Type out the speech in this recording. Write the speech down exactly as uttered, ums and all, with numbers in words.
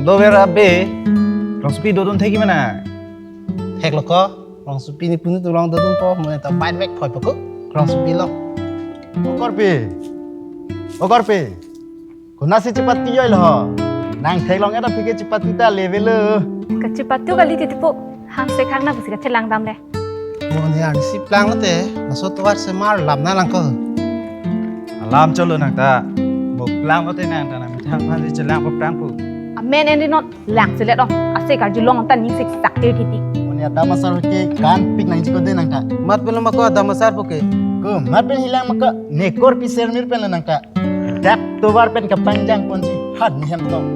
Tover abe, rongsopi dodun thek-i mena. Theklo ko, rongsopi ne punu tu long dodunpo, mo ne ta bike bike phoi poko, rongsopi lo. O Korpi, o Korpi, konatsi chepati-oi lo ho? Nang theklong-et aphi ke chepati ta level lo. Kachepatu kali titipo, hangse khang na pusi kachelang damle. Mo ne arnisi planglote, laso tovar semar lam na lang ko. Alam cholo nang ta. Mo planglote nang ta nang methang aphansi chelang paprang pu. Amen and not lang selet ong. Ase karjulong ta ning sik sak tir titi. Mo ne adam asar ke kanpik nangji ko de nang ta. Mat pen lo ma ko adam asar po ke. Komat pen hilang ma ko, ne Korpi sermir pen lo nang ta. Dak tovar pen kapangjang ponji hat ni hem tong.